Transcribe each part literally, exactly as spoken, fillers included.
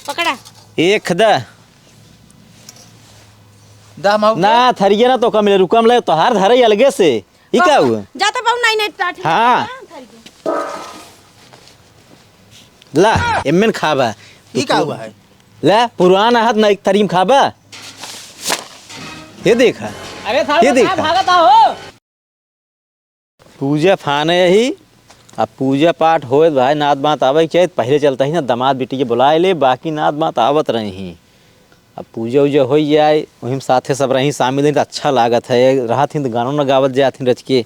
पकड़ा। एक दा। दा माऊ। ना, थरिया ना तोका मिले, रुका मिले, तोहार धरे अलगे से। ई का हुआ? जाता बाबू, नहीं, नहीं, टाट। हाँ। ला, एमन खाबा। ई का हुआ है? ला, पुरान हाथ ना एक तरीम खाबा। ये देखा। अरे साहब, ये देखा। भागता हो? पूजा फाने ही, अब पूजा पाठ होए भाई, नात बात आवे के चाही। पहिले चलता ही ना, दमाद बिटिया बुलाए ले, बाकी नात बात आवत रही ही। अब पूजा उजा होइ जाए, वही में साथे सब रही, शामिल ही, तो अच्छा लागत है। रहत ही तो गानो न गावत जात ही रच के।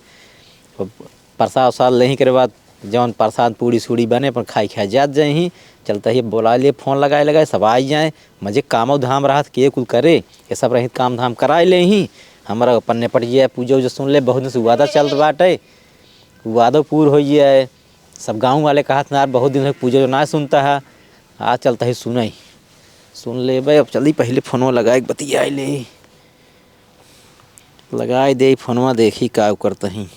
अब प्रसाद उसाद लेही करे बाद जौन प्रसाद पूड़ी सूड़ी बने, अपन खाई खाई जात जाए ही। चलता ही बुलाए ले, फोन लगाए लगाए, सब आई जाए। मजे कामो धाम रहत के कुल करे, ये सब रही काम धाम कराए ले ही। हमरा अपन निपट जाए, पूजा उजा सुन ले, बहुत दिन से वादा चलत बाटे, वादो पूर होइ जाए। सब गाँव वाले कहत ना, बहुत दिन से पूजा जो ना सुनता है, आज चलता ही सुनई, सुन लेबे। अब चली पहिले फोनवा लगाए के बतियाए ले, लगाए दे फोनवा, देखी का करता ही।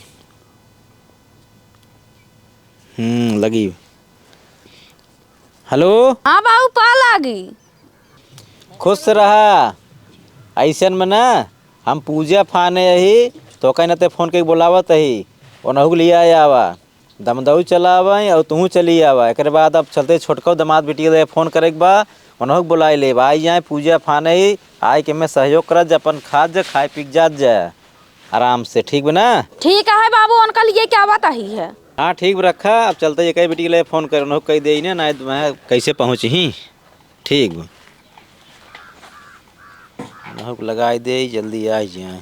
हम्म, लगी। हेलो। हाँ बाबू, पा लागी। खुश रहा। अइसन में ना, हम पूजा फाने अही, तो कहीं ना ते फोन के बुलावत अही, ओनहु के लिया आवा। दमदऊ चला आवा और तू चली आवा। एकरे बाद अब चलते छोटको दमाद बिटिया ले फोन करे के बा, ओनहु के बुलाई लेब। आई जाए पूजा फाने ही, आए के में सहयोग करत जा, अपन खात जा, खाए पी के जात जा आराम से, ठीक बा ना? ठीक है बाबू, उनका लिए क्या बात आई है? हाँ ठीक बा, रखा। अब चलते एक ही बिटिया ले फोन करे, ओनहु कह दे ना, ना मैं कैसे पहुँची ही। ठीक बा, ओनहु के लगाई दे, जल्दी आ जाए।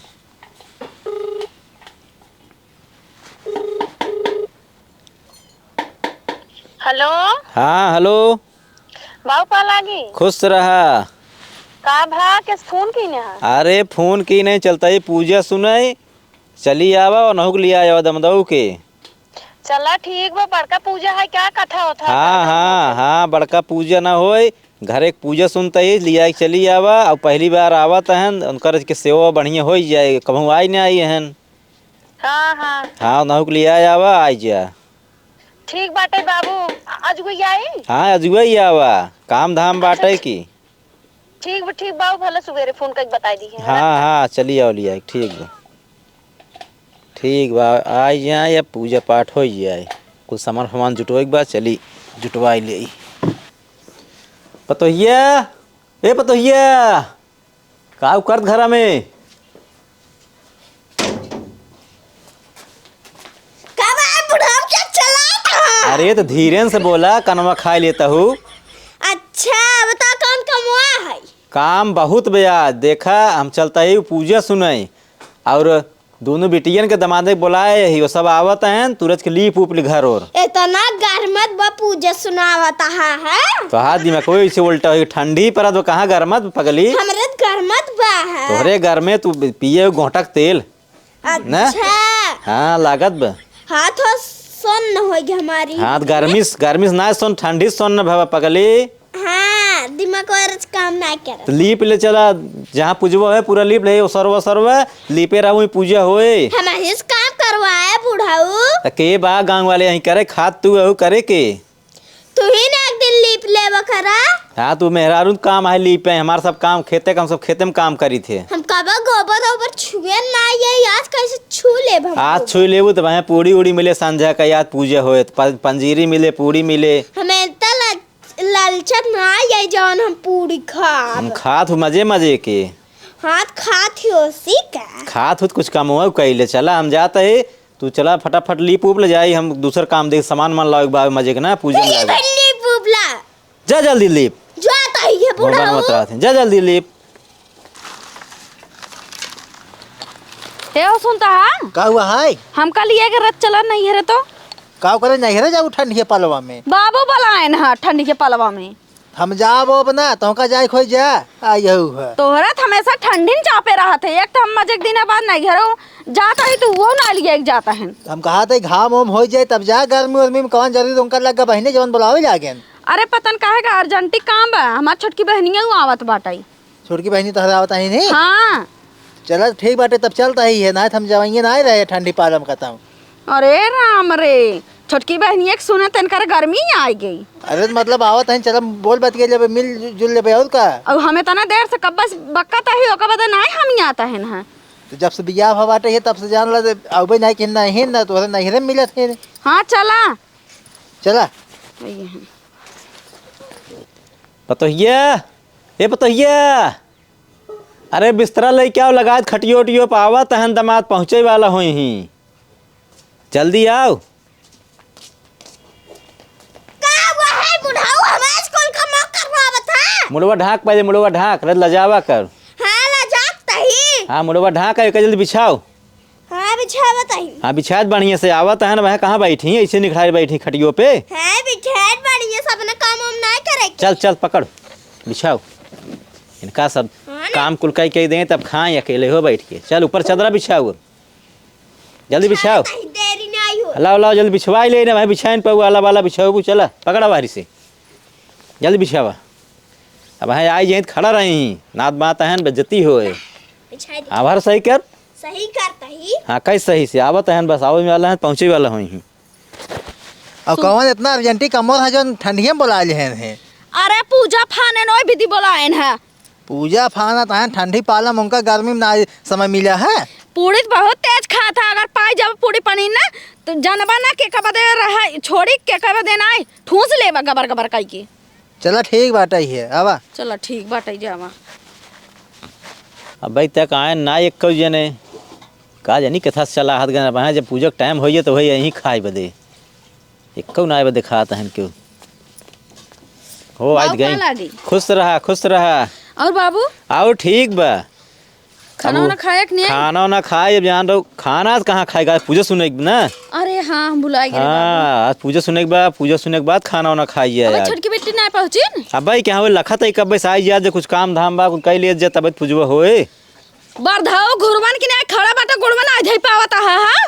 हेलो। हाँ, हेलो। बाबू पा लागी। खुश रहा। का भा, कैसे फोन की ना? अरे फोन की नहीं, चलता ही पूजा सुनाई, चली आवा, ओनहु के लिया आवा दमदऊ के। चला ठीक बा, बड़का पूजा है, क्या कथा होता है? हाँ, हाँ, हाँ, बड़का पूजा ना होए, घरे के पूजा सुनता ही लिया के चली आवा। और पहली बार आवत हन, उनकर के सेवा बढ़िया होइ जाए, कहूँ आई ना आई हन। हाँ, हाँ। हाँ, ओनहु के लिया आवा, आई जा। ठीक बाटे बाबू, अजुए आई? हाँ, अजुए ही आवा, काम धाम अच्छा, बाटे की। ठीक बा, ठीक बाबू, भले सुबेरे फोन करके बताई दी है ना? हाँ, हाँ, चली आओ लिया, ठीक बा। ठीक बा, आई जाए, अब पूजा पाठ होइ जाए, कुछ सामान फामान जुटवाए के बा, चली जुटवाई ले। पतोहिया, ए पतोहिया, का करत घरा में? का बा, बुढ़ऊ के चलात ह? अरे, तो धीरेन से बोला, कनवा खाए लेता हूँ। अच्छा, बता, कौन कमवा है? काम बहुत बा आज। देखा, हम चलता ही पूजा सुनाई, और दोनों बिटियन के दमादे के बोलाए ही, वो सब आवत हैं, तुरंत के लीप उप ली घर ओर। इतना गरमत बा, पूजा सुनावत हा, है? तो हाथ दिमाग कोई से उल्टा होई, ठंडी परत बा, कहाँ गरमत बा पगली? हमरे त गरमत बा है। तोहरे घर में तू पिए घोटक तेल, ना? अच्छा। हाँ, लागत बा। हाथ हो सुन्न होई हमारी। हाथ गर्मी से, गर्मी से ना सुन्न, ठंडी से सुन्न भवा पगली। हाँ, दिमाग और काम ना करे। तो लीप ले चला, जहाँ पूजवा है पूरा लीप ले, ओसरवा, ओसरवा, लीपे रहू, पूजा होए। हम इस काम करवाए बुढ़ऊ। त के बा गाँव वाले यहीं करे, खात तू अहू करे के? तू ही ना एक दिन लीप लेबा करा। हाँ, तू मेहरारू काम है लीपे, हमार सब काम खेते का, हम सब खेते में काम करी थे। हम कबा गोबर ओबर छुए ना, ये आज कैसे छू लेब हम आज गोबर? छू लेबू तो वहाँ पूड़ी उड़ी मिले संझा का, याद पूजा होए, त प-, पंजीरी मिले, पूड़ी मिले। हमें इतना ललचत ना ये जौन हम पूरी खाब। हम खात हूँ मजे मजे के। हाँ, त खात ही ओसी का। खात हूँ त कुछ कमवा कइले। चला, हम जात ही, तू चला फटाफट लीप उप ले जाई, हम दूसर काम देख, सामान मान लावे के बा मजे के ना, पूजा में ये लावे। लीप उप ला। जा जल्दी लीप। जात ही ये मोबाइल बुढ़ऊ। मत रहत है। जा जल्दी लीप। ए, हो सुनता है? का हुआ है? हम कल ये के रथ चला नहीं है रे तो। का करे नहीं है रे, जाऊ ठंडी के पलवा में। बाबू बुलाए ना ठंडी के पलवा में। हम जाब अब ना, तोहका जाए खोई जा, आ यहू है। तोहरा त हमेशा ठंडी में चापे रहत है, एक तो हम मजे के दिन बाद नहीं घरो जाता ही, तू वो ना लिए जाता है। हम कहा थे घाम ओम हो जाए तब जा, गर्मी उर्मी में कौन जरूरी उनका लग बहिने जवन बुलावे जागे। अरे पतन काहे का अर्जेंटी काम बा, हमार छोटकी बहनिया उ आवत बाटई। छोटकी बहनी तोहरा आवत ही नहीं? हाँ। चला ठीक बाटे, तब चलता ही है, ना त हम जवाइए ना रहे ठंडी पालम खतम। अरे राम रे, छोटकी बहनिया के सुनत इनकर गर्मी आइ गई। अरे, तो मतलब आवत हैं, चल, हम बोल बतिया लेबे, मिल जुल लेबे, और का? अब हमें तना देर से कब बस बक्कत ही, ओकर बाद नाहीं हम आता है ना। तो जब से बियाह भवा बाटे है, तब से जान ला, अबे नाहीं कि नाहीं ना, तोहरे नैहरे मिलत है। हाँ, चला। चला। वही है। पतोहिया, ए पतोहिया, अरे बिस्तरा लइके आओ, लगात खटियो उटियो पे आवत हन, दमाद पहुँचे वाला होइहीं। जल्दी आओ। का हुआ है बुढ़ऊ, हमार स्कूल का मौक करवावत है? मुड़वा ढाक पहले, मुड़वा ढाक, रे लजावा कर। हाँ, लजात तही। हाँ, मुड़वा ढाक है, जल्दी बिछाओ। हाँ, बिछावत ही। हाँ, बिछात बढ़िया से आवत है ना, वह कहाँ बैठी, ऐसे निखरार बैठी खटियो पे। हाँ, बिछात बढ़िया से, अपना काम वाम ना करे के। चल, चल, पकड़, बिछाओ। इनका सब हाँ ना। काम कुल कई कई दें, तब खाएं अकेले हो बैठ के। चल, ऊपर चादरा बिछाओ, जल्दी बिछाओ। बिछावत ही, देरी ना आई हो। लाओ, लाओ, जल्दी बिछवाई ले ना, वह बिछाइन पे वाला वाला बिछाओ, चला, पकड़ा बाहरी से, जल्दी बिछावा। अब है आई जहीं खड़ा रही, नात बात है, बेइज्जती होए। बिछाई दे। आभार सही कर। सही करता ही। हाँ, कैसे सही से आवत हैं, बस आवे वाला है, पहुँचे वाला होई ही। अब तो कौन इतना अर्जेंटी कमर है जो ठंडिया में बुला ले हैं? अरे पूजा फाने नोई विधि बोलाएन है। पूजा फाना तो है, ठंडी पाला में उनका गर्मी में ना समय मिला है। पूड़ी तो बहुत तेज खात है, अगर पाई जब पूड़ी पनीर ना तो जनबा ना के कब दे रहा, छोड़ी के कब दे ना, ठूस लेबा गबर गबर कई के। चला ठीक बाटे है, आवा। चला ठीक बाटे, जावा। अबे तक आए ना एक्को जने, का जानी कथा से चला हाथ गन, अब जब पूजा के टाइम होइए तो वही यहीं खाए बदे। एक्को ना आए बदे खात हन क्यों। हो, आज बाबू गई। का लागी? खुश रहा, खुश रहा। और बाबू? और ठीक बा। खाना अब वाना खाए कि नहीं? खाना वाना खाए, अब जान रहो, खाना आज कहाँ खाएगा, आज पूजा सुने ना। अरे हाँ, हम भुला गए बाबू। हाँ, आज पूजा सुने के बाद, पूजा सुने के बाद खाना वाना खाइए अबे यार। छोटकी बेटी ना पहुँची न? अब भाई क्या हो, लखत है कब से आई जा, जो कुछ काम धाम बा, कुछ कई ले जा, तब पूजवा होए। बरधाओ घुरवन की ना खड़ा बाटा, गुड़वन आ जाई पावत है, हाँ?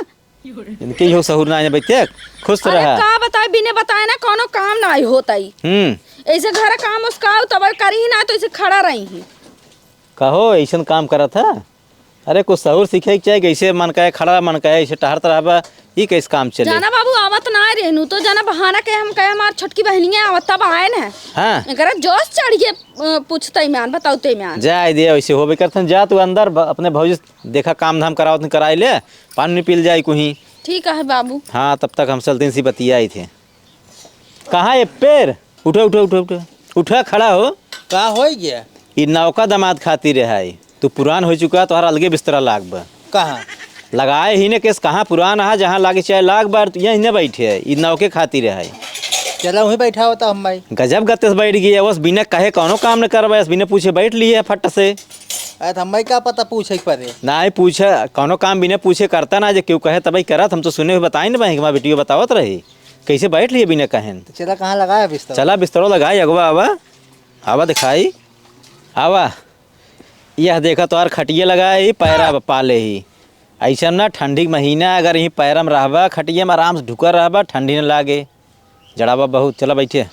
इनके ही हो सहूर ना आए बच्चे, खुश अरे रहा। का बताए, बिने बताए ना कोनो काम ना आई होता ही। हम्म। ऐसे घर काम उसका तब करी ही ना, तो ऐसे खड़ा रही ही। कहो, ऐसन काम करत है? अरे, कुछ सहूर सीखे के चाही, कैसे मन कहे खड़ा, मन कहे ऐसे टहरत रहबा, ई कैसे काम चले? जाना बाबू, आवत ना रहनू, तो जाना बहाना के हम कहे हमार छोटकी बहनिया आवत, तब आए न। हाँ। एकरा जोश चढ़ गए, अ, पूछते ईमान, बताओ तो ईमान। जाए दे, वैसे होबे करथन, जा तू अंदर, ब-, अपने भौजी से देखा काम धाम करावत नहीं कराई ले, पानी नहीं पील जाए कुहीं। ठीक है बाबू। हाँ, तब तक हम चलते सी बतियाई थे। कहाँ ये पेड़? उठा, उठा, उठा, उठा। उठा, खड़ा हो। का होइ गया? ई नौका दामाद खातिर है। तू पुरान होइ चुका, तोहरा अलगे बिस्तरा लाग बा। कहाँ? लगाए ही ने केस, कहाँ पुरान है, जहाँ लागे चाहे लाग बा, तू यहीं ने बैठे है। ई नौके खातिर है। चला वहीं बैठा होता हम भाई। गजब गत्ते से बैठ गई है, बस बिना कहे कौनो काम न करबा, बस बिना पूछे बैठ लिए है फट से। अरे तो हम भाई का पता पूछे के पड़े। ना ही पूछे, कौनो काम बिना पूछे करता ना, जे क्यों कहे तब ही करत, हम तो सुने हुए बताई ना भाई, हमारे बेटियों बतावत रही। कैसे बैठ लिए बिना कहेन? तो चला, कहाँ लगाया बिस्तर? चला, बिस्तरो लगाए, अगवा आवा, आवा दिखाई, आवा। यह देखा, तोहार खटिया लगाए ही, पैरा ब-, पाले ही। ऐसा ना, ठंडी के महीना, अगर यहीं पैरा में रहबा, खटिया में आराम से ढुका रहबा, ठंडी न लागे। जड़ावा बहुत, चला बैठे।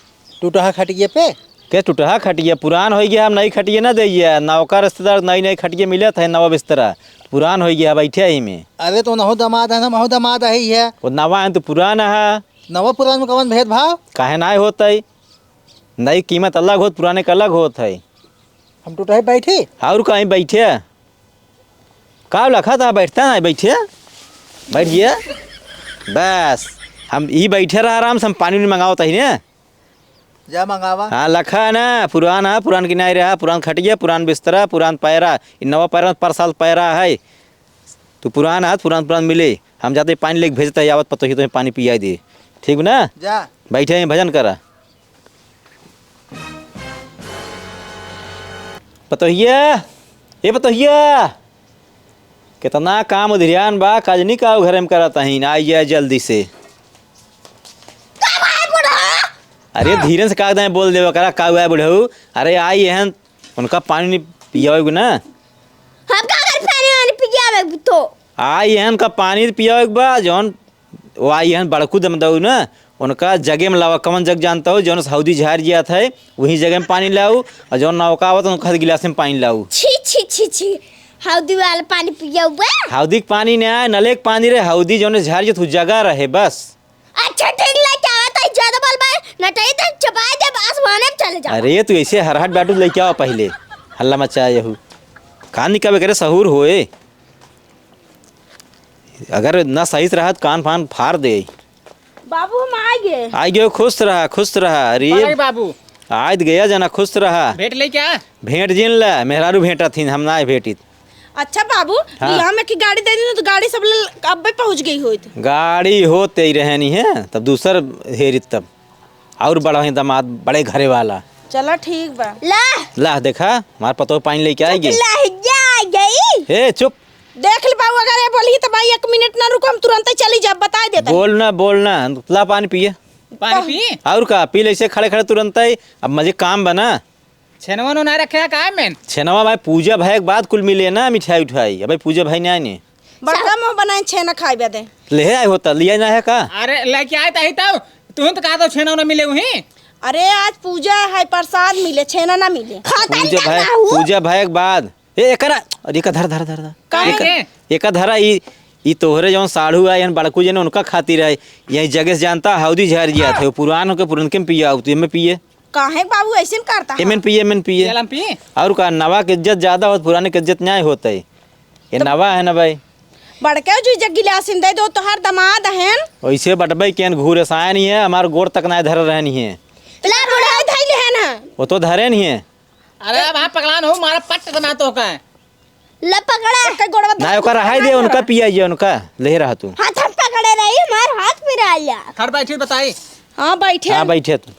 टूटहा खटिया पे? के टूटहा खटिया? पुरान हो गया, हम नई खटिया ना देइए। नौका रिश्तेदार नई नई खटिया मिलत है, नवा बिस्तरा। पुरान हो गया, बैठे ही में। अरे तो नहो दामाद है, हम हो दामाद है ही है। वो नवा है तो पुरान है। नवा पुरान में कौन भेदभाव? काहे ना होता ही? नई कीमत अलग होत, पुराने का अलग होत है। हम टूटहे बैठी? और कहीं बैठे? का लखा था, बैठता ना, बैठे? बैठ गया? बस, हम ई बैठे रहा आराम से, हम पानी उनी मंगावत ही ने। जा मंगावा। हाँ, लखा ना, पुरान है, पुरान किनारे रहा, पुरान खटिया, पुरान बिस्तरा, पुरान पैरा। ई नवा पैरा, पर साल पैरा है। तू पुरान है, पुरान, पुरान मिले। हम जाते पानी लेके भेजते हैं, आवत पतोहिया तुम्हें पानी पियाई दे। ठीक ना? जा। बैठे हैं, भजन करा। पतोहिया, ए पतोहिया, कितना काम उधिरियान बा, काजनी का घरे में करत हईन, आई जाए जल्दी से। का भाई बुढ़ा? अरे धीरे से का दाएं बोल देवा करा, का हुआ है बुढ़ऊ? अरे आई एहन, उनका पानी नहीं पियावे ना। हम का कर पानी वानी पियावे तो? आई एहन का पानी पियावे बा, जौन वो आई हैं बड़कू दमदऊ ना, उनका जगे में लावा, कवन जग जानता हो, जौन से हौदी झार जियात है, वही जगे में पानी लाऊ, और जौन नौका आवत, उनका गिलास में पानी लाऊ। छी, छी, छी, छी, हौदी वाला पानी पिया हुआ? हौदी के पानी नहीं आए, नले के पानी रहे, हौदी जौन झार जियात, उ जगह रहे बस। अच्छा ठीक, लेके आवा, तई ज्यादा बोल बे, न तई तई चबाए दे, आसमाने में चले जा। अरे, तू ऐसे हरहट बाटू, लेके आवा पहिले। हल्ला मचाए यहू। कान निकाबे करे सहूर होए। अगर ना सही से रहत, कान फान फाड़ दे। बाबू, हम आ गए। आ गयो, खुश रहा, खुश रहा। अरे, बाबू। आयत गया जना, खुश रहा। भेंट ले क्या? भेंट जिन ला, मेहरारू भेंटा थीन, हम ना भेंटित। अच्छा बाबू, हाँ। बियाह में की गाड़ी दे दी तो गाड़ी सब ले अब्बे पहुँच गई होइत। गाड़ी होते ही रहनी है, तब दूसर हेरित तब। और बड़ा ही दामाद, बड़े घरे वाला। चला ठीक बा। ला। ला देखा, हमार पतोह पानी लेके आएगी। ला, जा गई। ए, चुप। देख ले बाबू, अगर ये बोली तो भाई एक मिनट ना रुको, हम तुरंत ही चली जाब, बताई देता। बोल ना, बोल ना, ला पानी पिए। पानी पी? और का, पी ले इसे खड़े खड़े तुरंत ही। अब मजे काम बना। छेनवा नो ना रखे है का मेन? छेनवा भाई पूजा भाई के बाद कुल मिले ना मिठाई उठाई। अबे पूजा भाई नहीं आए ने। बड़का मुँह बनाए छेना खाई बदे। ले आए होता, लिया ना है का? अरे लेके आए तही तब। तू तो कहा तो छेना ना मिले वहीं। अरे आज पूजा है, प्रसाद मिले, छेना ना मिले। खाता पूजा नहीं भाई, करता हूँ। पूजा भाई के बाद। ए, एकरा, अरे, एका धर, धर, धर, धर। काहे? एका, एका धरा, ई, ई तोहरे जौन साढ़ू है, यानी बड़कू जने, उनका खातिर है। यही जगह से जानता, हौदी झर जिया थे, पुरान होके पुरनके में पिया, तू एमे पिए। काहे बाबू ऐसे में करता है? एमन पिए, एमन पिए। चल, हम पिए। और का, नवा के इज्जत ज्यादा होत, पुराने के इज्जत न्याय होत है। ये तो नवा है ना भाई। बड़के जी जग गिलास दे दो, तोहर दामाद हन। वैसे बटबे केन घूरे साया नहीं है, हमार गोड़ तक ना धर रहनी है। ला बुढ़ा धैले है ना। वो तो धरे नहीं है। अरे अब हाँ पगलान हो, मारा पट्ट बना तो का। ले पकड़ा। के गोड़वा ना, ओकर रहाई दे, उनका पिया जे, उनका ले रहा तू। हाथ हम पकड़े रही, हमार हाथ पिरा लिया। खड़ बैठी बताई। हाँ, बैठे। हाँ, बैठे तू।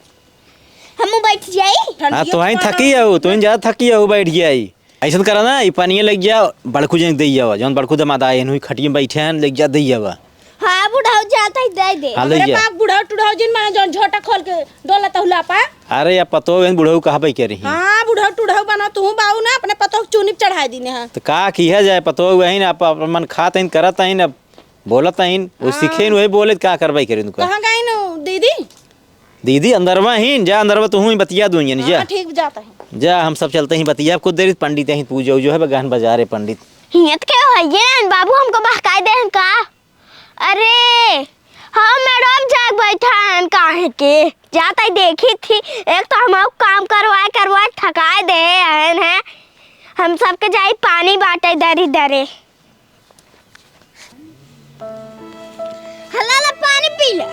हमहू बैठ जाई। हाँ, तू वहीं थकी हो, तू वहीं ज्यादा थकी हो, बैठ जाई। ऐसन करा ना, ई पानिया लेके जा, बड़कू जन दे जावा, जौन बड़कू दमाद आए हैं, खटिया में बैठे हैं, लेके जा, दे जावा। हाँ, बुढ़ऊ जाता ही दे दे। हाँ, ले हमरे जा। बाप बुढ़ऊ टुढ़ऊ जिन माने जौन झोटा खोल के डोलत हुला पा। अरे, या पतोह एन बुढ़ऊ कहबे के रही। हाँ, बुढ़ऊ टुढ़ऊ बना, तू बाऊ ना अपने पतोह के चूनी पे चढ़ाई दीने हैं। तो का किया जाए, पतोह वही ना, आप, अपन मन खात हैं, करत हैं, अब बोलत हैं, वो हाँ। सीखे न वही बोले, तो का करबे करे उनका। कहाँ गई न दीदी? दीदी, अंदरवा ही, जा अंदरवा, तू ही बतिया दूँ, यानी जा। हाँ, ठीक, जाता है। जा, हम सब चलते ही बतिया, कुछ देर पंडित ही पूजा उजो है, गहन बाजार है पंडित। हियत के हो, ये ना बाबू हमको बहकाई दे हैं का? अरे, हम मैडम जाग बैठा हन काहे के? जात ही देखी थी, एक तो हम काम करवाए करवाए थकाए दे हन हैं। हम सबके जाई पानी बाटे दरी दरे। हला ला पानी पी ले।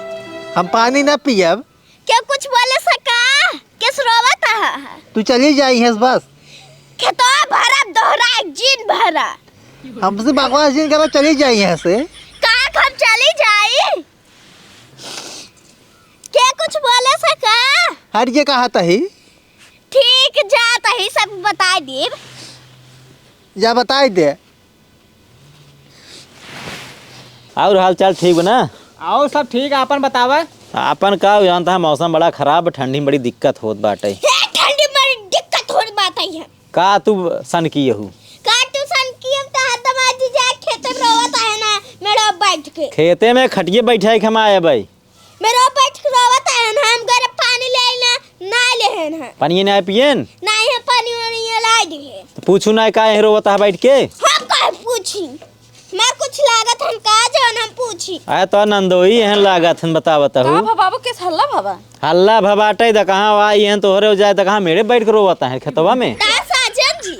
हम पानी ना पियब। के कुछ बोले सका? केस रोवत है? तू चली जाई है बस। खेतवा भरा दोहरा एक जीन भरा। हमसे बकवास जिन करा, चली जाई यहाँ से। का हम चली जाई? के कुछ बोले सका? हट के कहा तही। ठीक जात ही सब बताई देब। जा बताई दे। और हाल चाल ठीक बा ना? और सब ठीक, आपन बतावा। आपन का जानता है, मौसम बड़ा खराब, ठंडी में बड़ी दिक्कत होत बाटे। हे, ठंडी में बड़ी दिक्कत होत बाटे है। का तू सनकी हऊ? का तू सनकी? अब तो हाथ दमा जी जाए, खेते में रोवत है ना, मेरा बैठ के। खेते में खटिए बैठा है, हम आए भाई। मेरा बैठ के रोवत है ना, हम घर पानी ले ना, ना लेहन है। पानी ना पियन? नहीं है, पानी वानी ये ला दिए। तो पूछू ना, काहे रोवत है बैठ के? हम काहे पूछी? मैं कुछ लागत हन का जौन हम पूछी? आए तो नंदोई हन लागत हन, बतावत का हूँ। भा बाबू, केस हल्ला भवा? हल्ला भवाटे द कहाँ आई हन तोहरे हो जाए द कहाँ मेरे बैठ के रोवत है खेतवा में। का साजन जी?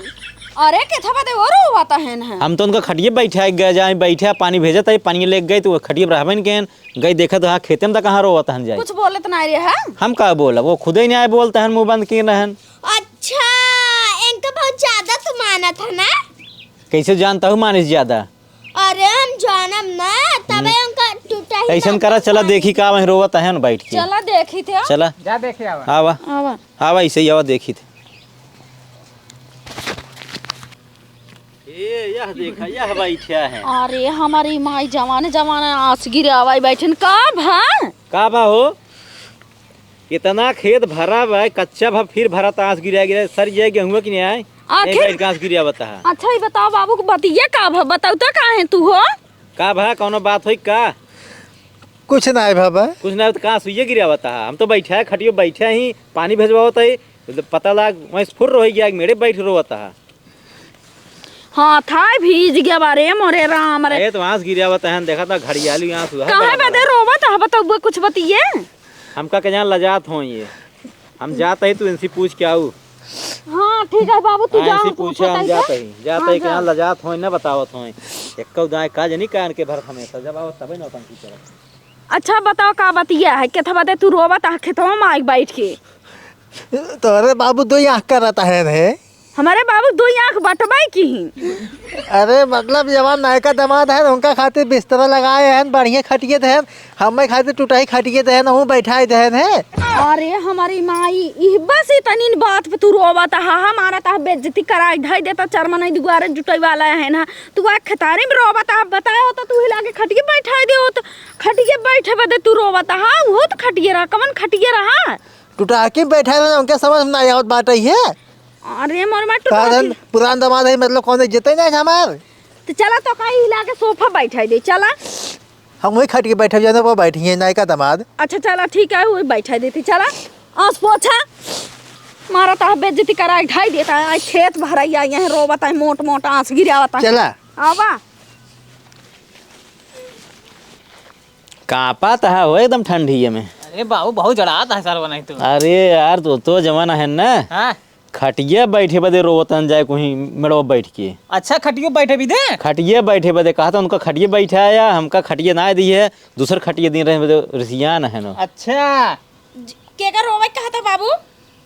अरे केथा बाते वो रोवत हन है। हम तो उनका खटिए बैठा गए जाए, बैठा पानी भेजत है, पानी लेके गए तो वो खटिए रहबे न के हन। गई देखा तो हाँ खेते में तो कहाँ रोवत हन जाए। कुछ बोलत ना रहे हैं। हम का बोला, वो खुदे नहीं आए बोलते हन, मुँह बंद किए रहन। अच्छा, इनका बहुत ज्यादा तू मानत है ना? कैसे जानता हूँ मानिस ज्यादा? अरे हम जानम ना, तबे हम्म। उनका टूटा ही ऐसन बात करा, चला मानी। देखी का वहीं रोवत है ना बैठ के। चला देखी थे। चला। जा देखे आवा। आवा। आवा। आवा, ऐसे ही आवा देखी थे। ए, यह देखा, यह बैठा है। अरे हमारी माई जवान जवान आस गिरावाई बैठन का भा? का भा हो? इतना खेत भरा बा, कच्चा भा फिर भरा त आस गिरा गिरा सर जाए गेहूं कि नहीं आए? आखिर नहीं, बैठ के आस गिरा बता है। अच्छा, ये बताओ बाबू, को बतिया का भा? बतौता का है तू हो? का भा, कौनो बात होई का? कुछ ना है बाबा। कुछ ना हो तो कहाँ सुइये गिरा बता है? हम तो बैठा है, खटियो बैठा ही, पानी भेजवावत है, पता लाग, वहीं से फुर रही गया, मेरे बैठ रोवत है। हाँ, थाई भीज गया बा रे मोरे राम रे। ए, तो आँस गिरावत हन, देखा था घड़ियाली आँस हुआ है कहाँ बड़ा बदे बड़ा। रोवत है, बताओ कुछ बतिये। हमका के जान लजात हो ये। हम जात ही, तू इनसे पूछ के आऊ। हाँ, ठीक है बाबू, तू हाँ, जा, इनसे हम पूछे, पूछत हम ही जात का? ही, जात हाँ, ही के जा। यहाँ लजात हो, न बतावत हो। एक्को दाएँ का जनी कान के भरत हमेशा, जब आवत तबे नौटंकी करत। अच्छा बताओ, का बतिया है? केथा बदे तू रोवत आ खेतवा में आके बैठ के? तोरे बाबू दो आँख करत है रे। हमारे बाबू दो आँख बटबै की ही। अरे मतलब जवान नयका दामाद है, उनका खातिर बिस्तरा लगाए हैं, बढ़िया खटिए देहन, हमें खातिर टुटाई खटिए देहन, वहूँ बैठाए देहन है। अरे हमारी माई, इह बस इतनी बात पे तू रोवत हा, हमारा ता बेइज्जती कराई धई देता, चरमनई दुआरे जुटई वाला है ना, तू आ खेतारी में रोवत हा, बताओ तो तू हिला के खटिए बैठाए दे हो तो। खटिए बैठे बदे तू रोवत हा, उहो तो खटिए रहा, कवन खटिए रहा? टुटाकी बैठा रहे, उनके समझ में ना आवत बाटे ये। अरे मोर माँ, कहा टुटाकी। रहन, पुरान दामाद है, मतलब कौन इज्जत है ना हमार। तो चला तो कहीं हिला के सोफा बैठा दे, चला। हम वही खटिए बैठे जाने पर बैठी हैं, नयका दामाद। अच्छा चला ठीक है, वही बैठा देती, चला। आँस पोछा। मारा ता बेइज्जती कराई ढाई देता है, आई खेत भराई आई है, रोवत है, मोट मोट आँस गिरावत है। चला। आवा। कांपत है हो एकदम ठंडिये में। अरे बाबू, बहुत जड़ात है सरवा नहीं तो। अरे यार, तो, तो जवान है ना। हाँ। खटिया बैठे बदे रोवत हन जाए कोई मेड़वा बैठ के। अच्छा, खटियो बैठे भी दे? खटिया बैठे बदे कहा था उनका खटिया बैठा है, हमका खटिया ना दी है, दूसर खटिया दिन रहे बदे रिसियान है ना। अच्छा। ज-, केका रोवे कहा था बाबू?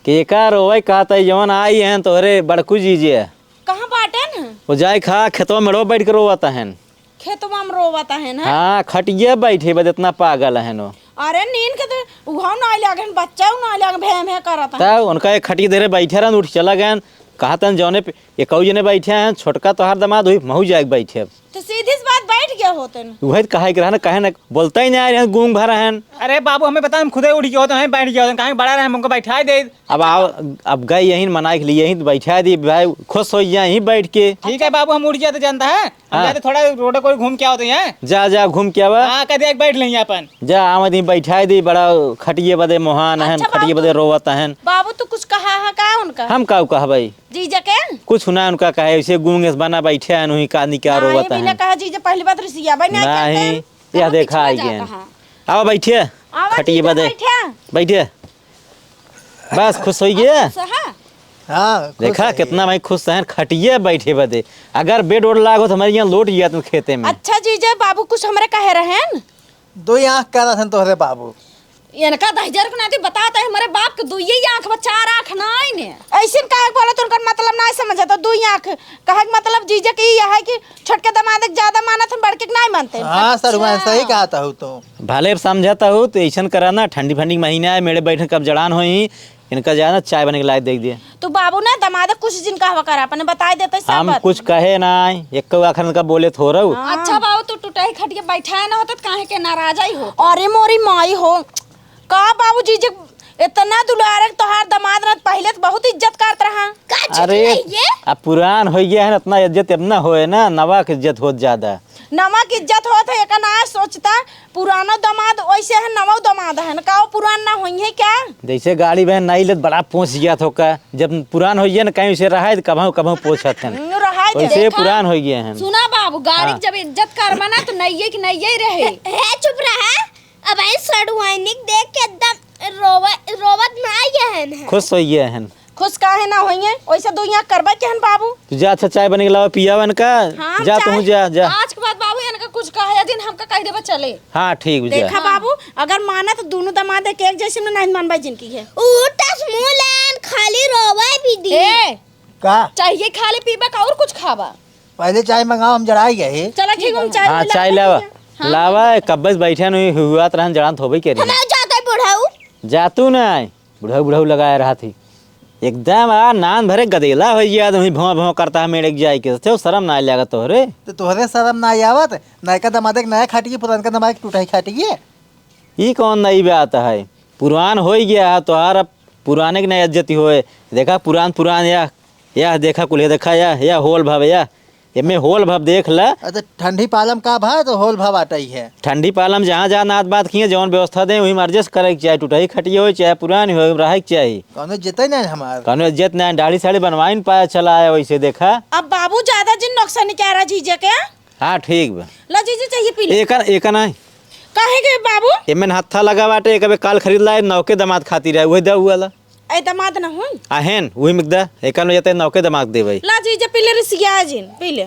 केका रोवे कहा था, जवन आई हैं तोहरे बड़कू जीजे। कहाँ बाटन? वो जाए खा खेतवा मेड़वा बैठ के रोवत हन। खेतवा में रोवत हन, हाँ? हाँ, खटिया बैठे बदे इतना पागल हन वो। अरे नीन के तो उहाव ना लागन, बच्चा ना लागन, भे भे करत हन। तब उनका एक खटिया देरे बैठे रहन, उठ चला गए। कहा तन जौने पे एकऊ जने बैठे हैं, छोटका तोहार दामाद हुई, महू जाए के बैठे अब। तो सीधी सी बात बैठ गया होतन। वही तो कहा के रहन, कहे ना, बोलता ही नहीं आ रहे हैं, गूंग भरा हन। अरे बाबू, हमें बता, हम खुदे उठ गए होते हैं, बैठ गए होते हैं, कहाँ बड़ा रहे, हम उनको बैठा दे। अब आओ, अब गए यहीं मनाए के लिए, यहीं तो बैठा दी भाई, खुश हो जाए यहीं बैठ के। ठीक है बाबू, हम उठ जाते, जानता है, हम हाँ। जाते थोड़ा रोड को घूम के आओ तो यहाँ। जा, जा, घूम के आवा। हाँ, कह दिया, बैठ लेंगे अपन। जा, आवा दी, बैठा दी, बड़ा खटिए बदे मोहान हन, अच्छा, खटिए बाबू। बदे रोवत हन। बाबू, तू कुछ कहा है का उनका? हम का कहबै? जीजा के? कुछ ना उनका कहे, ऐसे गूंग एस बना बैठे हन, वहीं का निका नहीं, रोवत बिना हन। कहा जीजा, पहली बात रिसिया भाई नहीं नहीं, करते हैं। यह कहाँ देखा पिछुआ आई जाता गए। है? आओ बैठिए, आवा खटिए जीजा, बदे। बैठिए। बैठिए। बस खुश होई गए। खुश है? हाँ, खुश देखा होई कितना गए। मैं खुश है, खटिए बैठे बदे। अगर बेड ओड लाग होत हमारे यहाँ लौट गया तुम खेते में। अच्छा जीजा, बाबू कुछ हमरे कहे रहन? दो आँख का रहन तोहरे बाबू। इनका दहिजर के नाती बतात है, हमरे बाप के दुइये आँख बा, चार आँख नाई ने। ऐसे काहे बोलत, उनकर मतलब नाई समझत, दुई आँख। कहे के मतलब जीजा के ई है कि छोटके दामाद के ज्यादा मानत हन, बड़के के नाई मानते हन। हाँ, सर, वह अच्छा। सही कहत हऊ तो। भले समझत हऊ तो ऐसन करा ना, ठंडी फंडी के महीना है, मेड़े बैठन कब जड़ान होई, इनका जाना चाय बने के लायक देख दिए। तू बाबू ना दामाद कुछ जिन कहवा करा, अपने बताई देते सब हम बात। कुछ कहे ना, एक आखर इनका बोले थोरऊ। हाँ। अच्छा बाबू, तू टूटही खटिया बैठाए ना होत, काहे के नाराज आई हो? अरे मोरी माई हो, का बाबू जीजे इतना दुलारे तोहार दामाद ना, पहले तो बहुत इज्जत करत रहा। का चीज अरे, नहीं ये? अब पुरान हो गया है ना, इतना इज्जत अब ना होए ना, नवा के इज्जत होत ज्यादा। नवा के इज्जत होत है, एका ना सोचता, पुरानो दामाद वैसे है, नवा दामाद है ना, का वो पुरान ना होई है क्या? जैसे गाड़ी बहन नहीं लेत, बड़ा पोंछ गया था का, जब पुरान हो गया ना, कहीं उसे रहा है, तो कभाऊ, कभाऊ पोंछत है। हम्म, रहा है, वैसे देखा? पुरान हो गए हैं। सुना बाबू, गाड़ी हाँ। जब इज्जत करबा ना, तो नइये की नइये रहे। हे, चुप रहा। अब आई सड़ुआइनिक देख के एकदम रोवे-, रोवत ना आइए हन। खुश होइए हन। खुश काहे ना होइए? ओइसे दुइया करबे के हन बाबू। तू जा, अच्छा चाय बने के लावा, पियावा इनका। हाँ, हम जा, चाय तू जा, जा। आज के बाद बाबू इनका कुछ कहे दिन हमका कह देबे चले। हाँ, ठीक बा, जा। देखा बाबू, अगर माना तो दोनों दामाद एक, एक जैसे में नहीं मानबे जिनकी है। ऊ तस मुँह लेन खाली रोवे भी दी। ए, का? चाहिए खाली पीबे का और कुछ खाबा? पहले चाय मंगाओ, हम जराई गए। चला ठीक, हम चाय हाँ, मिला चाय के लावा। पीते हैं। हाँ, लावा, हाँ। कब्बे से बैठे नहीं हुआत रहन, जड़ान थोबे करी। हम जाते बुढ़ऊ। जा तू ना आए, बुढ़ऊ, बुढ़ऊ लगाए रहा थी। एकदम आ नान भरे गदेला हो गया, तुम भौं, भौं करता है मेरे जाए के, तो शर्म ना लगा तोहरे। तो तोहरे शर्म ना आवत, नयका दामाद के नया खाटिए, पुरानका दामाद के टूटाई खाटिए। ई कौन नई बात है? पुरान हो गया है तोहार, अब पुराने के नया इज्जत होए। देखा पुरान, पुरान या या देखा कुल, ये देखा, या, या होल भव, या, एमे होल भव देख ला। अच्छा, ठंडी पालम का भा तो होल भव आटा ही है। ठंडी पालम जहाँ, जहाँ नात बात किए, जौन व्यवस्था दे, वही में adjust करे के चाही। टूटही खटिया होई, चाहे पुरानी होई, रहे के चाही। कौनो इज्जत नहीं हमार। कौनो इज्जत नहीं, दाढ़ी साड़ी बनवाई न पाया चला आया वैसे देखा। अब बाबू, ज्यादा जिन नौकसानी करा जीजा के। हाँ, ठीक बा। ला जीजा, चाहिए पी ले। एका, एका नाहीं। काहे के बाबू? एमन हत्था लगा बाटे, एक अबे काल खरीद लाए, नौके दामाद खातिर है, उहे दे उ वाला। ए दामाद न होई? अहन, उही में दा, एका में जाते नौके दामाद देबे। ला जीजा, पी ले, रिसिया जिन, पी ले।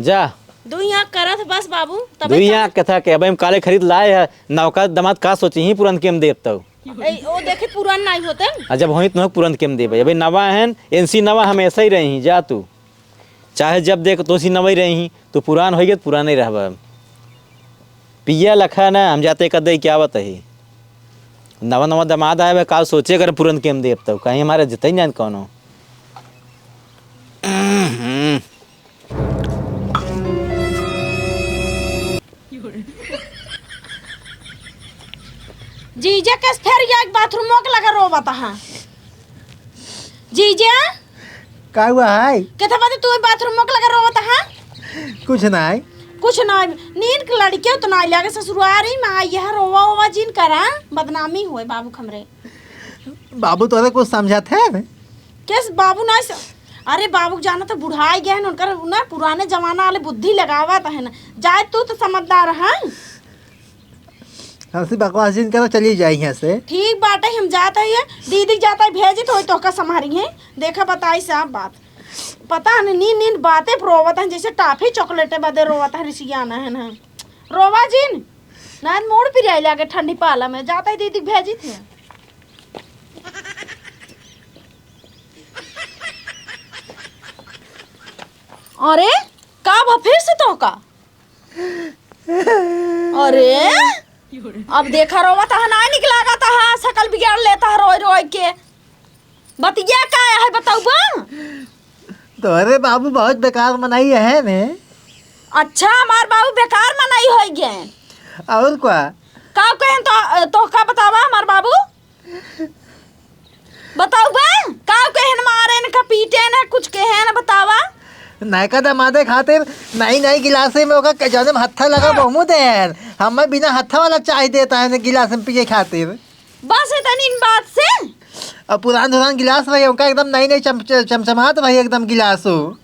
जा। दुई आँख करत बस बाबू, तबे दुई तो आँख के था के, अबे हम काले खरीद लाए है, नौका दामाद का सोची ही पुरन के हम देब तौ। ए, ओ देखे पुरान नाई होते। आ जब होई तो पुरन के हम देबे। अबे नवा हन, एनसी नवा हमेशा ही रही, जा तू। चाहे जब देख तो सी नवा ही रही, तू पुरान होई गे तो पुराने रहबा। पिया लखा ना, हम जाते कर दे क्या बताई। नवा नवा दामाद आए बे, काल सोचे कर पुरन के हम देब तौ। कहीं हमारे जितई जान कौनो। जीजा कस फेर या एक बाथरूम के लगे रोवत हा। जीजा? का हुआ है? केथा बाते तू बाथरूम के लगे रोवत हा? कुछ नाई। कुछ नाई। नीन के लड़के तो नाई लगे ससुरारी में आई है, रोवा ओवा जिन करा, बदनामी होए बाबू हमरे। बाबू तोरे कुछ समझत है? केस बाबू नाई स-, अरे बाबू जाना तो बुढ़ाई गए हैं, उनकर ना पुराने जमाना वाले बुद्धि लगावत है ना। जाए तू तो समझदार है। हमसे बकवास जिन करो, चली जाई यहाँ से। ठीक बाटे, हम जात है, दीदी जात है, भेजी तो तोहका संभारी है। देखा बताई सब बात। पता नहीं नीन नीन बातें पर रोवत है, जैसे टाफी चॉकलेटे बदे रोवत है, रिसियाना है ना। रोवा जिन, ना मूड पिराई लागे ठंडी पाला में, जात है दीदी भेजी थे। अरे, का भा फिर से तोहका? अरे, अब देखा रोवत हा, नाई निक लागत हा, सकल बिगाड़ लेत हा रोई रोई के। बतिया का है बतउबा? तोहरे बाबू बहुत बेकार मनई है ने। अच्छा, हमार बाबू बेकार मनई होई गए। और का? का कहेन तो, तोहका बतावा हमार बाबू? बताउबा, का कहेन, मारेन का पीटेन, कुछ कहेन, बतावा। नयका दमादे खातिर नई नई गिलासे में ओका क-, जौने में हत्था लगा हाँ। बहुमू देन। हमें बिना हत्था वाला चाय देत है गिलास में पिए खातिर। बस इतनी बात से? अब पुरान धुरान गिलास भाई, ओका एकदम नई नई चम-, च-, चमचमात भाई एकदम गिलास हो।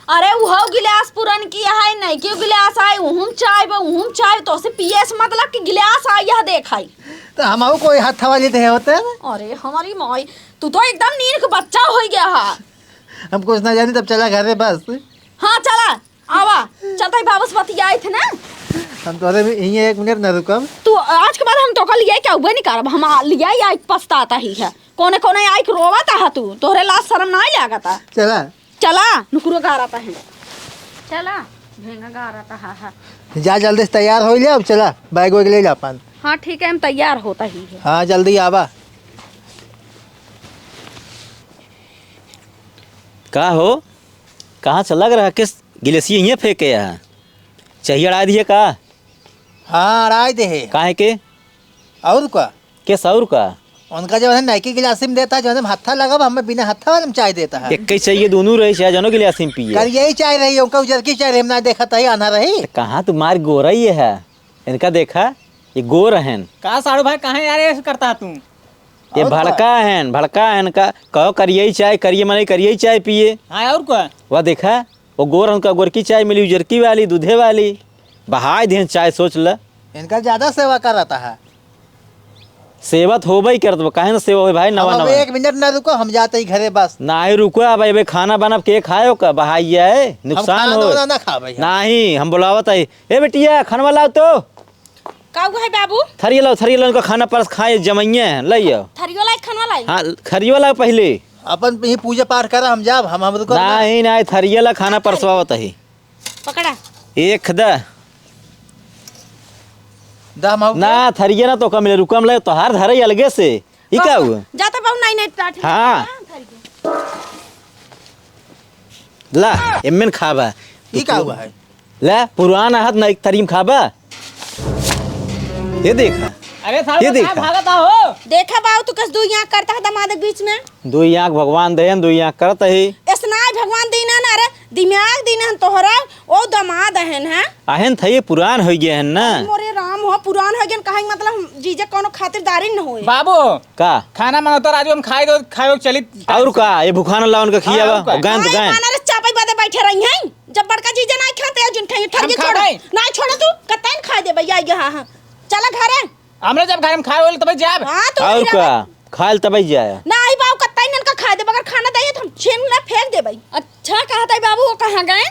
अरे, उहउ गिलास पुरन की है, नइकी गिलास आई, उहुम चाय बा, उहुम चाय, तोसे पिए से मतलब कि गिलास आई, यह देखाई। तो हमहू कोई हाथ वाली दे होते हैं। अरे, हमारी माई, तू तो एकदम नीन के बच्चा होइ गया हा। हम कुछ ना जानी, तब चला घरे बस। हाँ, चला, आवा, चलता ही बाबस बतियाई थे ना। हम तोरे भी यहीं एक मिनट ना रुकब। तू आज के बाद हम तोका लियाई के अउबे नहीं करब, हम आ-, लियाई आई पछताता ही है। कोने कोने आई के रोवत हा तू, तोहरे लाज शरम नाई लागता। चला। चला, नुकुरो गारत है। चला, भेंगा गारत हा, हा। जा जल्दी से तैयार होइ ले, अब चला, बैग वैग ले ला अपन। हाँ, ठीक है, हम तैयार होता ही है। हाँ, जल्दी आवा। का हो, कहाँ से लग रहा, किस गिलेसिया हियाँ फेंके है? चाहिए अड़ाई दिए का? हाँ, अड़ाई दे है। काहे के? और का? केस और का? उनका जब है नइकी गिलासी में देता है, जौने में हत्था लगब, हमें बिना हत्था वाले में चाय देता है। एक ही चाहिए, दोनों रही, चाहे जौनो गिलासी में पिए। करियई चाय रही, उनका उजरकी चाय रही, हम ना देखत है, आन्हा रही। तो कहाँ तू मार गोरई है? इनका देखा, ये गोर हन। का साड़ू भाई, कहाँ यार ऐसे करता है तू? ये और का? भड़का हन, भड़का हन का, कहो करियई चाय, करिए मनई करियई चाय पिए। हाँ, और का? वह देखा, वो गोर उनका गोरकी चाय मिली, उजरकी वाली, दूधे वाली। बहाय देहन चाय, सोच ल। इनका ज्यादा सेवा करत है। सेवा तो होबे ही करत बा, काहे ना सेवा होई भाई, नवा अब नवा। एक मिनट ना रुको, हम जाते ही घरे बस। नाही रुको, अब अबे खाना बनब के खायो का, बहाइया है, हम नुकसान खाना हो। वाना ना खाबे हम। नाही, हम बुलावत है। ए बेटिया, खानवा लाओ तो। का हुआ है बाबू? थरिया लाओ, थरिया लाओ, उनका खाना परस खाए, जमइया है, ले आओ। थरियो लाई, खानवा लाई? हाँ, थरियो लाओ पहिले। अपन ही पूजा पाठ करा, हम जाब, हम, हम रुको ना। नाही, नाही, थरिया ला खाना परसवावत ही। पकड़ा। एक दा। दा, हम आऊ ना, थरिया ना तो कम ले, रुकम ले, तोहार धरे अलगे से। ई का कहो? हुआ? जाता बाबू, नाही, नाही, टाट। हाँ। हाँ, थरिया। ला, एमन खाबा। ई का हुआ है? ले, पुरान आहत ना, एक तरीम खाबा। ये देखा। अरे साहब, ये कहाँ देखा। भागत हो? देखा बाऊ, तू कस दुई आँख करता है दमाद के बीच में। दुई आँख भगवान देन, दुई आँख करत ही। ऐसना है भगवान दीना ना रे, दिमाग दिन हन तोहरा, ओ दमाद अहन, हैं? अहन थ, ये पुरान होइ गए हन ना। अरे मोरे राम हो, पुरान होइ गए, कहे के मतलब हम जीजा कौनो खातिरदारी न होए। बाबू, का? खाना बनौता राजू, हम खाए दो, खाए दो, चली। और का? ये भुखान ला उनका खियावा, हाँ, और का? गैन तो गैन। माना रे चापई बादे बैठे रही हैं। जब बड़का जीजा ना खाते हैं, जिन खाई, हम ठगी छोड़। खाबे। ना छोड़ तू, कतैन खाए दे भैया, ये हाँ, हाँ। चला घरे। हमरे जब घर में खाए होले तबे जाब। हाँ, तो और वही का? रहबे। खाइल तबे जाए। ना आई बाबू, कतई नन का खाए दे, मगर खाना दे तो हम छीन ना फेंक देबे। अच्छा, कहत है बाबू, वो कहाँ गए?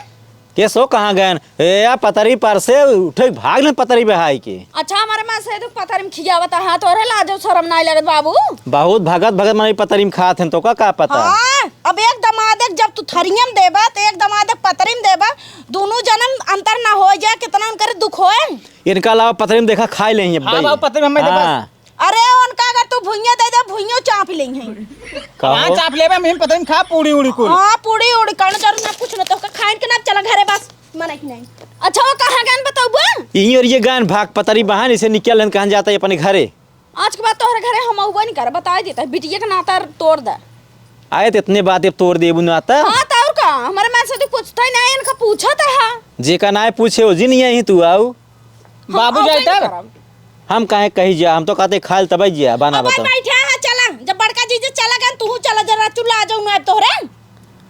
के सो कहाँ गए? ए, या पतरी पर से उठे भाग ले पतरी बहाई के। अच्छा, हमारे माँ से तो पतरी में खियावत है, तोरे लाजो शरम नाई लगत बाबू? बहुत भगत भगत मनई पतरी में खात हैं, तो का, का पता? हाँ, अब एक दमाद एक जब तू थरियम देबा, तो एक दमाद एक पतरी में देबा, दोनों जन्म अंतर ना हो जाए, कितना उनकर दुख होए। इनका अलावा पतरी में देखा खाई लेंगे हाँ, भाई। बाबू, पतरी में हमें दे बस। हाँ। अरे, उनका अगर तू भुइयां दे दे, भुइयों चाप लेंगे। कहो। हाँ, चाप लेबे, हम पतरी में खा पूड़ी उड़ी कुल। हाँ, पूड़ी उड़ी, कौनो जरूर ना कुछ ना, तो का खाइन के ना, चला घरे बस, मना ही नहीं। अच्छा, वो कहाँ गन बताउबा? यहीं और ये गन भाग पतरी बहान, इसे निकल हन, कहाँ जाता है अपने घरे। आज के बाद तोहरे घरे हम अउबा नहीं कर, बताए देता है, बिटिया के नाता तोड़ दे। आए तो इतने बात अब तोड़ देबू नाता। हाँ, तो और का, हमारे मन से तो पूछता ही नहीं, इनका पूछा था, हाँ। जेका नाय पूछे, वो जी नहीं आई तू आऊ। हम बाबू अउबे जाए नहीं तब? करब। हम काहे कही जा, हम तो कहते खाइल तबे जिया, बना अब बताओ। बैठे हैं, चला, जब बड़का जीजा चला गए, तू चला, जरा चुला आ जाऊ ना तोहरे।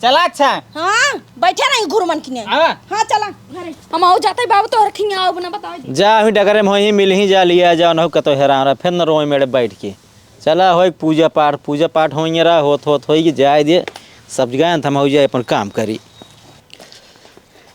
चला, अच्छा। हाँ, बैठे रही घुरमन किने। आवा। हाँ, चला घरे। हम आऊ जाते बाबू तोहरे खिया आऊ बना बताओ जी। जा, वही डगरे में होई, मिल ही जा, लिया जाओ, नहु कतो हेरान रहा, फिर न रोए मेरे बैठ के। चला, होई पूजा पाठ, पूजा पाठ होई रहा, होत, होत होई, जाए दे, सब जगह हम हो जाए, अपन काम करी।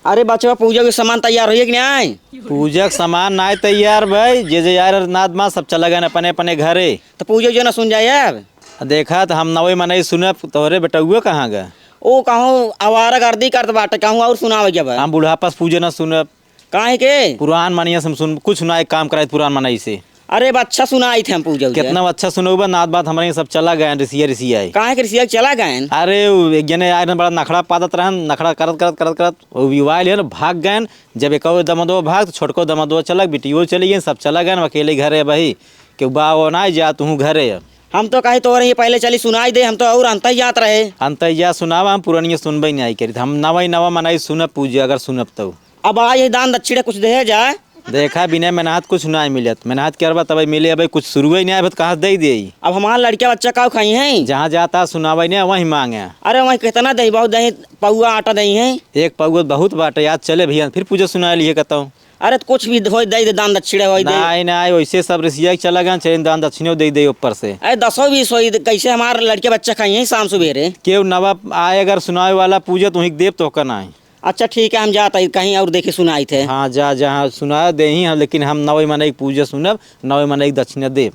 अरे बचवा, पूजा के सामान तैयार होइए कि नाई? पूजा के सामान नाई तैयार भाई, जे जे यार नाद मा सब चला गए अपने अपने घरे। तो पूजा जो ना सुन जाए यार। देखा तो हम नवे मनई सुनब, तोहरे बेटउआ कहाँ गा? ओ कहूँ आवारा गर्दी करत बाटे, कहूँ और सुनावे के बा। हम बुढ़ापा से पूजा ना सुनब। काहे के? पुरान मनई से हम सुन, कुछ ना एक काम कराए पुरान मनई से। अरे बा, अच्छा सुनाई थे हम पूजा उजा। कितना अच्छा सुनउबा, नात बात हमरे सब चला गए, रिसिया रिसिया है। काहे के रिसिया चला गए? अरे उ एक जने आए रहन, बड़ा नखड़ा पादत रहन, नखड़ा करत करत करत करत वो भी आइल है ना, भाग गए। जब एक और दमदो भाग तो छोटको दमदो चलक, बिटियो चली गई, सब चला गए, अकेले घरे बही। के बा वो ना जा, तू घरे अब। हम तो कहे तोहरे ये पहले चली सुनाई दे, हम तो और अंत ही जात रहे। अंत ही जा सुनावा, हम पुरानिया सुनबे नहीं आई करी, हम नवा ही नवा मनई सुनब पूजा, अगर सुनब तो। अब आ ये दान दक्षिणा कुछ दे जाए। देखा, बिना मेहनत कुछ ना मिलत, मेहनत करबा तब मिले। अब कुछ शुरू ही नहीं आए, तो कहाँ से दे दे? अब हमार लड़का बच्चा का खाई हैं? जहाँ जाता सुनावे नहीं, वहीं मांगे। अरे वहीं कितना दे, बहुत दे, पौआ आटा दे हैं। एक पौआ बहुत बाटे, याद चले भैया, फिर पूजा सुना लिए कहता हूँ। अरे तो कुछ भी होई दे दे, दान दक्षिणा होई दे। नहीं, नहीं, वैसे सब रिसिया के चला गया, चले दान दक्षिणा दे दे ऊपर से। अरे दसो बीस होई दे, कैसे हमार लड़के बच्चा खाई हैं शाम सुबेरे? केहू नवा आए अगर सुनावे वाला पूजा, तो वहीं देव तो का नहीं। अच्छा ठीक है, हम जात ही कहीं और देखे सुनाई थे। हाँ, जा, जहाँ सुना दे ही हम, लेकिन हम नवे मनई के पूजा सुनब, नवे मनई के दक्षिणा देब।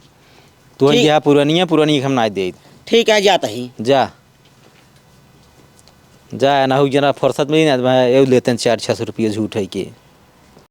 तू ठीक। यहाँ पुरानिया, पुरानिया के हम ना दे। ठीक है, जात ही। जा। जा, ना हो जना फुर्सत मिली ना, मैं एउ लेते हैं चार छः सौ रुपये झूठ है के।